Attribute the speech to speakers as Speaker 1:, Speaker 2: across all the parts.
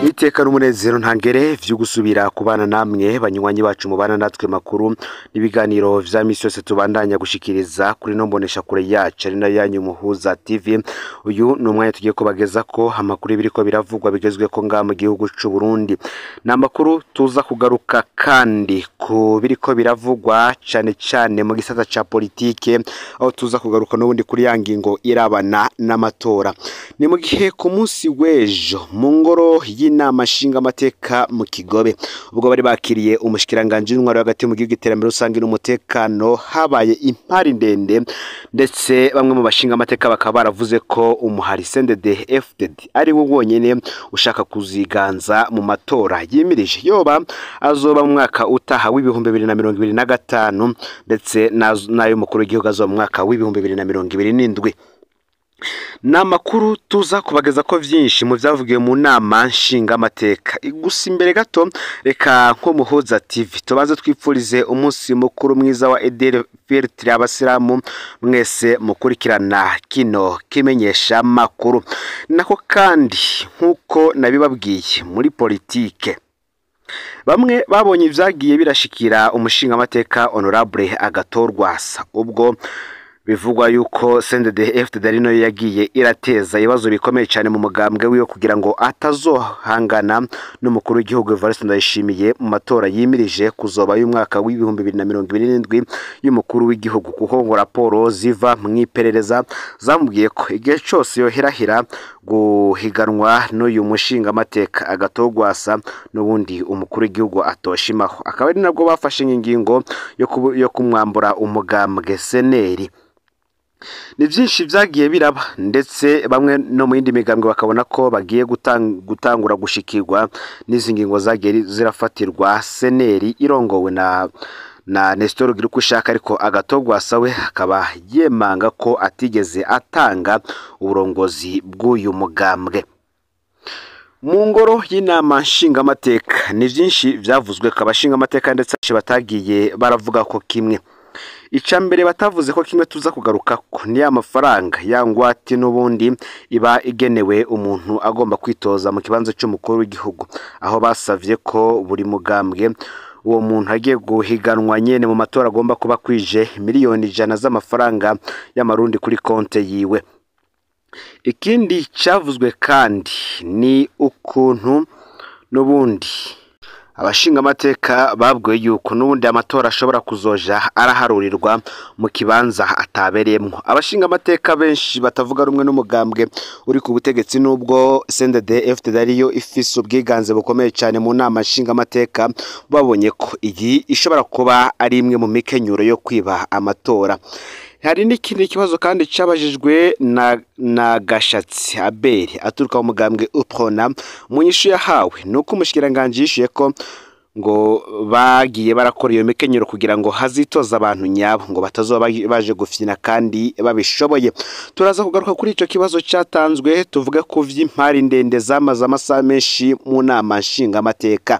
Speaker 1: Iteka n'umunezero ntangere vyo gusubira kubana namwe banywanyi bacu mubana natwe makuru n'ibiganiro vya misi yose tubandanya gushikiriza kuri no mbonesha kure yacu ari nayo yanyu Muhuza TV. Uyu ni umwanya tugiye kubageza ko amakuru biriko biravugwa bigezweko ngaha mu gihugu c'u Burundi. Ni amakuru tuza kugaruka kandi ku biriko biravugwa cane cane mu gisata ca politike, aho tuza kugaruka n'ubundi kuri ya ngingo irabana n'amatora. Ni mu gihe ku munsi w'ejo mu ngoro y'inama nshingamateka mu Kigobe, ubwo bari bakiriye umushikiranganji w'intwaro hagati mu gihugu, iterambere rusange n'umutekano, habaye impari ndende, ndetse bamwe mu bashingamateka bakaba baravuze ko umuhari CNDD FDD ari wo wonyene ushaka kuziganza mu matora yimirije yoba azoba mu mwaka utaha w'2025, ndetse n'ayo mukuru w'igihugu azoba mu mwaka w'2027. Ni amakuru tuza kubageza ko vyinshi mu vyavugiwe mu nama nshingamateka. Gusa imbere gato, reka nk'Umuhuza TV tubanze twipfurize umunsi mukuru mwiza wa Eid Fitr abasilamu mwese mukurikirana kino kimenyesha makuru. Nako kandi nk'uko nabibabwiye, muri politike bamwe babonye ivyagiye birashikira umushingamateka Honorable Agathon Rwasa, ubwo bivugwa yuko CNDD FDD ari nayo yagiye irateza ibibazo bikomeye cyane mu mugambwe wiwe kugira ngo atazohangana n'umukuru w'igihugu Evariste Ndayishimiye mu matora yimirije kuzoba y'umwaka w'2027 y'umukuru w'igihugu, kuko ngo raporo ziva mu iperereza zamubwiye ko igihe cyose yoherahira guhiganwa n'uyu mushingamateka Agathon Rwasa, n'ubundi umukuru w'igihugu atoshimaho. Akaba ari nabwo bafashe ingingo yo kumwambura umugambwe seneri. Ni byinshi byagiye biraba, ndetse bamwe no mu yindi migambwe bakabona ko bagiye gutangura gushikirwa n'izi ngingo zagiye zirafatirwa seneri irongowe na Nestor Girikushaka. Ariko Agathon Rwasa we akaba yemanga ko atigeze atanga uburongozi bw'uyu mugambwe. Mu ngoro y'inama nshingamateka ni byinshi byavuzwe ku bashingamateka, ndetse batagiye baravuga ko kimwe. Ica mbere batavuze ko kimwe tuza kugaruka ko ni ya mafaranga ya ngwate n'ubundi iba igenewe umuntu agomba kwitoza mu kibanza cy'umukuru w'igihugu, aho basavye ko buri mugambwe uwo muntu agiye guhiganwa nyene mu matora agomba kuba kwije 100 miliyoni z'amafaranga y'amarundi kuri konte yiwe. Ikindi cavuzwe kandi ni ukuntu n'ubundi abashingamateka babwiwe yuko n'ubundi amatora ashobora kuzoja araharurirwa mu kibanza atabereyemwo. Abashingamateka benshi batavuga rumwe n'umugambwe uri ku butegetsi, nubwo CNDD FDD ariyo ifise ubwiganze bukomeye cyane mu nama nshingamateka, babonye ko iyi ishobora kuba ari imwe mu mikenyuro yo kwiba amatora. Hari n'ikindi kibazo kandi cabajijwe na Gashatsi Abeli aturuka mu mugambwe Uprona. Mu nyishu yahawe nuko umushikiranganji yishuye ko ngo bagiye barakora iyo mikenyero kugira ngo hazitoza abantu nyabo, ngo batazoba baje gufyina kandi babishoboye. Turaza kugaruka kuri ico kibazo cyatanzwe, tuvuge ku vy'impari ndende zamaze amasaha menshi mu nama nshingamateka.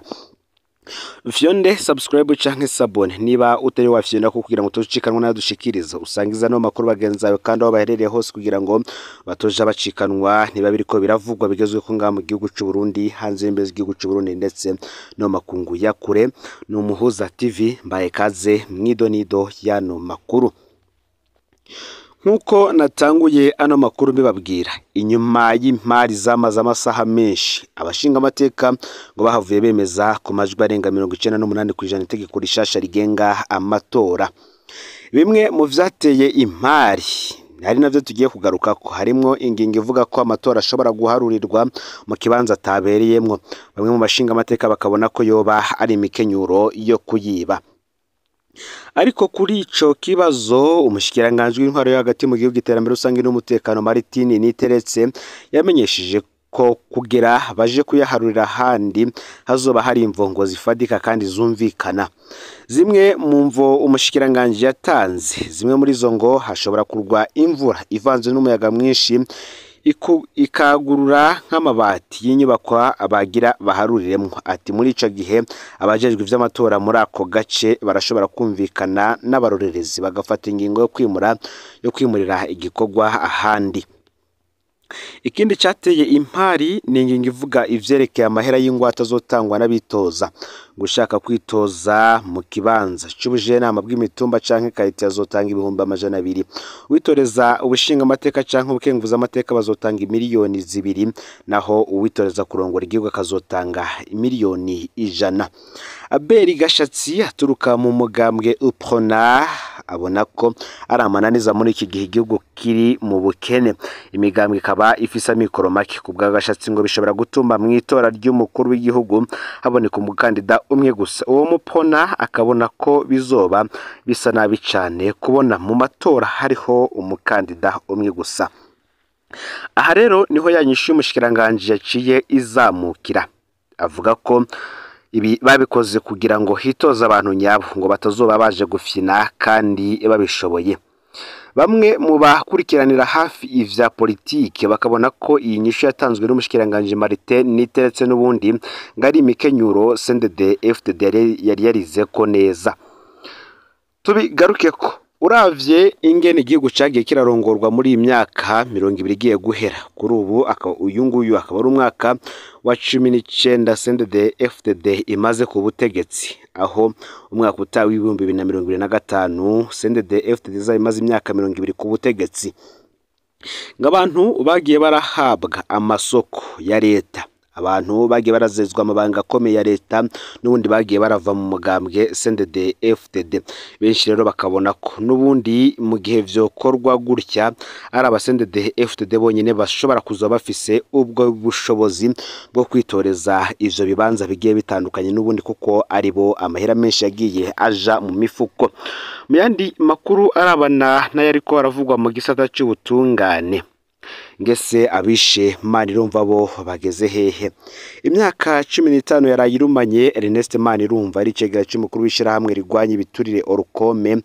Speaker 1: Fyonde subscribe canke s'abonner niba utari wafyonda ko kugira ngo tucikanwa nadushikiriza, usangiza no makuru bagenzi bawe kandi aho baherereye hose, kugira ngo batoja bacikanwa niba biriko biravugwa bigezwe ko ngaha mu gihugu c'u Burundi, hanze y'imbibe z'igihugu c'u Burundi, ndetse no makungu ya kure. Ni Umuhuza TV, mbaye kaze mwidonido yano makuru. Nk'uko natanguye ano makuru mbibabwira, inyuma y'impari zamaze amasaha menshi, abashingamateka ngo bahavuye bemeza ku majwi arenga 98% itegeko rishasha rigenga amatora. Bimwe mu vyateye impari hari navyo tugiye kugarukako, harimwo ingingo ivuga ko amatora ashobora guharurirwa mu kibanza atabereyemwo. Bamwe mu bashingamateka bakabona ko yoba ari imikenyuro yo kuyiba. Ariko kuri ico kibazo, umushikiranganji w'intwaro yo hagati mu gihugu, iterambere rusange n'umutekano, Martin Niteretse, yamenyesheje ko kugira baje kuyaharurira ahandi hazoba hari imvo zifadika kandi zumvikana. Zimwe mu mvo umushikiranganji yatanze, zimwe muri zo ngo hashobora kurwa imvura ivanze n'umuyaga mwinshi ikagurura nk'amabati y'inyubakwa abagira baharuriremwo. Ati muri ico gihe abajejwe ivy'amatora muri ako gace barashobora kumvikana n'abarorerezi bagafata ingingo yo kwimurira igikorwa ahandi. Ikindi cateye impari ni ingingo ivuga ivyerekeye amahera y'ingwate azotangwa n'abitoza. Gushaka kwitoza mu kibanza c'ubujenama bw'imitumba canke karitiye azotanga 200,000. Uwitoreza ubushingamateka canke ubukenguzamateka bazotanga 2,000,000, naho uwitoreza kurongora igihugu akazotanga 100,000,000. Abeli Gashatsi aturuka mu mugambwe UPRONA abona ko ari amananiza muri iki gihe igihugu kiri mu bukene, imigambwe ikaba ifise amikoro make. Ku bwa Gashatsi ngo bishobora gutuma mw'itora ry'umukuru w'igihugu haboneka umukandida umwe gusa. Uwo mupona akabona ko bizoba bisa nabi cane kubona mu matora hariho umukandida umwe gusa. Aha rero niho yanyishu y'umushikiranganji yaciye izamukira, avuga ko ibi babikoze kugira ngo hitoze abantu nyabo, ngo batazoba baje gufyina kandi babishoboye. Bamwe mu bakurikiranira hafi ivya politike bakabona ko iyi nyishu yatanzwe n'umushikiranganji Martin Niteretse n'ubundi ngo ari imikenyuro CNDD FDD yari yarize ko neza. Tubigaruke ko uravye ingene igihugu cagiye kirarongorwa muri iyi myaka 20 igiye guhera, kuri ubu uyu nguyu akaba ari umwaka wa 19 CNDD FDD imaze ku butegetsi, aho umwaka utaha w'ibihumbi bibiri na mirongo ibiri na gatanu CNDD FDD izaba imaze imyaka 20 ku butegetsi. Ngo abantu bagiye barahabwa amasoko ya leta, abantu bagiye barazezwa amabanga akomeye ya leta, n'ubundi bagiye barava mu mugambwe CNDD FDD. Benshi rero bakabona ko n'ubundi mu gihe vyokorwa gutya ari aba CNDD FDD bonyene bashobora kuza bafise ubwo bushobozi bwo kwitoreza ivyo bibanza bigiye bitandukanye, n'ubundi kuko ari bo amahera menshi yagiye aja mu mifuko. Mu yandi makuru arabana n'ayariko aravugwa mu gisata c'ubutungane, ngese abishe Manirumva bo bageze hehe? Imyaka 15 yarayirumanye Ernest Manirumva ari icegera c'umukuru w'ishirahamwe rigwanya ibiturire Orukome,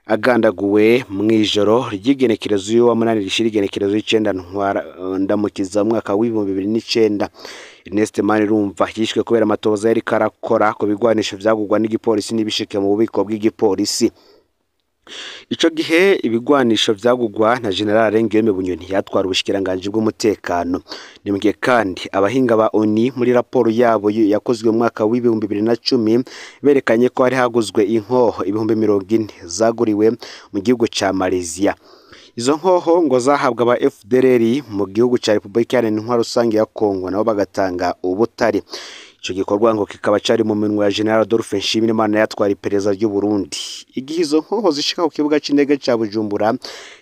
Speaker 1: agandaguwe mw'ijoro ry'igenekerezo y'uwa munani rishira igenekerezo y'icenda Ndamukiza umwaka w'ibihumbi bibiri n'icenda. Ernest Manirumva yishwe kubera amatohoza yariko arakora ku bigwanisho vyagurwa n'igipolisi n'ibishike mu bubiko bw'igipolisi. Ico gihe ibigwanisho vyagurwa na General Guillaume Bunyoni yatwara ubushikiranganji bw'umutekano. Ni mu gihe kandi abahinga ba ONU muri raporo yabo yakozwe mu mwaka w'ibihumbi bibiri na cumi berekanye ko hari haguzwe inkoho 40,000 zaguriwe mu gihugu ca Malaysia. Izo nkoho ngo zahabwa aba FDLR mu gihugu ca Republika Iharanira Intwaro Rusange ya Kongo, nabo bagatanga ubutare. Ico gikorwa ngo kikaba cari mu minwe ya General Adolphe Nshimirimana yatwara iperereza ry'u Burundi. Igihe izo nkoho zishika ku kibuga c'indege ca Bujumbura,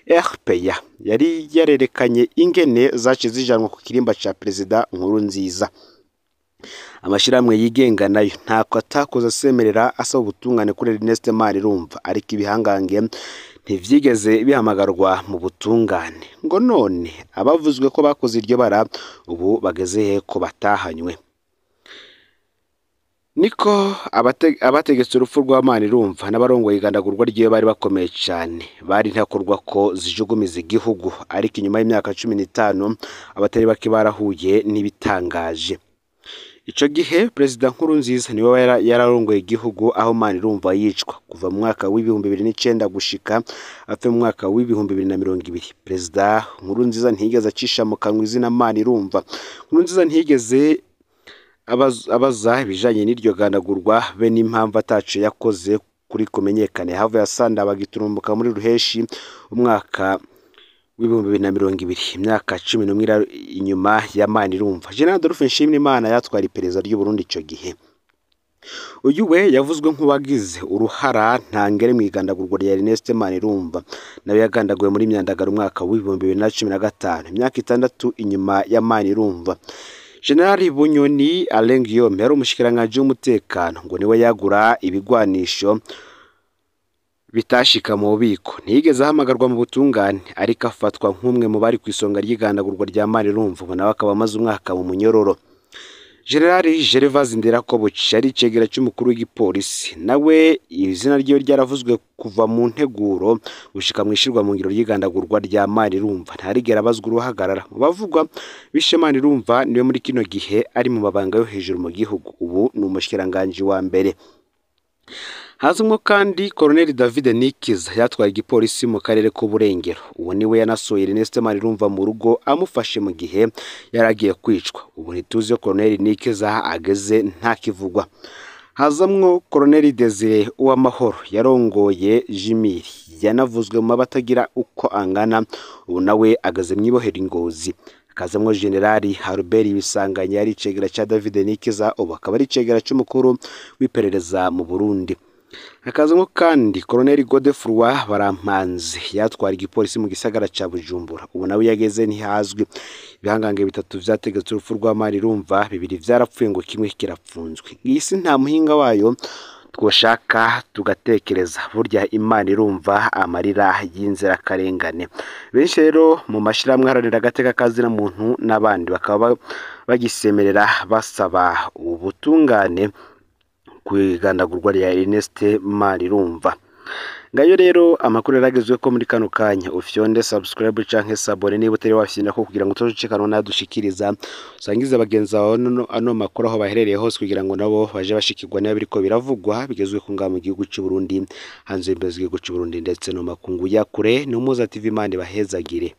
Speaker 1: RPA yari yarerekanye ingene zaciye zijanwa ku kirimba ca Perezida Nkurunziza. Amashirahamwe yigenga nayo ntako atakoze asemerera asaba ubutungane kuri Ernest Manirumva, ariko ibihangange ntivyigeze bihamagarwa mu butungane. Ngo none abavuzwe ko bakoze iryo bara ubu bageze he ko batahanywe? Niko abategetse urupfu rwa Manirumva n'abarongoye igandagurwa ryiwe bari bakomeye cane, bari ntakorwa ko zijugumiza igihugu, ariko inyuma y'imyaka 15 abatari bake barahuye n'ibitangaje. Ico gihe Perezida Nkurunziza niwe yararongoye igihugu aho Manirumva yicwa kuva mu mwaka w'ibihumbi bibiri n'icenda gushika apfe mu mwaka w'ibihumbi bibiri na mirongo ibiri. Perezida Nkurunziza ntiyigeze acisha mu kanwa izina Manirumva. Nkurunziza ntiyigeze abaza ibijanye n'iryo gandagurwa be n'impamvu ataco yakoze kuri kumenyekane. Havuye asanda bagiturumbuka muri Ruheshi umwaka w'ibihumbi bibiri na mirongo ibiri, imyaka 11 inyuma ya Manirumva. General Adolphe Nshimirimana yatwara iperereza ry'u Burundi ico gihe. Uyu we yavuzwe nk'uwagize uruhara ntangere mu igandagurwa rya Ernest Manirumva, nawe yagandaguwe muri Myandagaro umwaka w'ibihumbi bibiri na cumi na gatanu, imyaka 6 inyuma ya Manirumva. General Bunyoni Alain Guillaume yari umushikiranganji w'umutekano, ngo niwe yagura ibigwanisho bitashika mu bubiko. Ntiyigeze ahamagarwa mu butungane, ariko afatwa nk'umwe mu bari kw'isonga ry'igandagurwa rya Manirumva, ubu nawe akaba amaze umwaka mu munyororo. General Gervais Nderakobuca yari icegera c'umukuru w'igipolisi, nawe izina ryiwe ryaravuzwe kuva mu nteguro gushika mw'ishirwa mu ngiro ry'igandagurwa rya Manirumva. Ntarigera abazwa uruhagarara. Mu bavugwa bishe Manirumva niwe muri kino gihe ari mu mabanga yo hejuru mu gihugu, ubu ni umushikiranganji wa mbere. Hazimwo kandi Colonel David Nikiza yatwaye igipolisi mu karere k'Uburengero. Uwo niwe yanasuye Ernest Manirumva mu rugo amufashe mu gihe yaragiye kwicwa. Ubu ntituzi iyo Colonel Nikiza ageze ntakivugwa. Hazamwo Colonel Desire Uwamahoro yarongoye Jimiri, yanavuzwe mu mabatagira uko angana, ubu nawe ageze mw'ibohero Ngozi. Hakazamwo Generali Harubert Bisanganya yari icegera ca David Nikiza, ubu akaba ari icegera c'umukuru w'iperereza mu Burundi. Hakazamwo kandi Colonel Godefroid Barampanze yatwara igipolisi mu gisagara ca Bujumbura, ubu nawe yageze ntihazwi. Ibihangange bitatu vyategetse urupfu rwa Manirumva, bibiri vyarapfuye ngo kimwe kirapfunzwe. Iyi si nta muhinga wayo twoshaka tugatekereza, burya Imana irumva amarira y'inzirakarengane. Benshi rero mu mashirahamwe aharanira agateka ka muntu n'abandi bakaba bagisemerera basaba ubutungane kwigandagurwa rya Ernest Manirumva. Ngayo rero amakuru yaragezwe ko muri kano kanya, ufyonde subscribe canke sabone niba utari wafyinda ko kugira ngo utazocikanwa nadushikiriza, usangize bagenzi bawe ano makuru aho baherereye hose kugira ngo nabo baje bashikirwa niba biriko biravugwa bigezwe ku ngaha mu gihugu c'u Burundi, hanze y'imbibe z'igihugu c'u Burundi ndetse no makungu ya kure. Ni Umuhuza TV, Imana ibahezagire.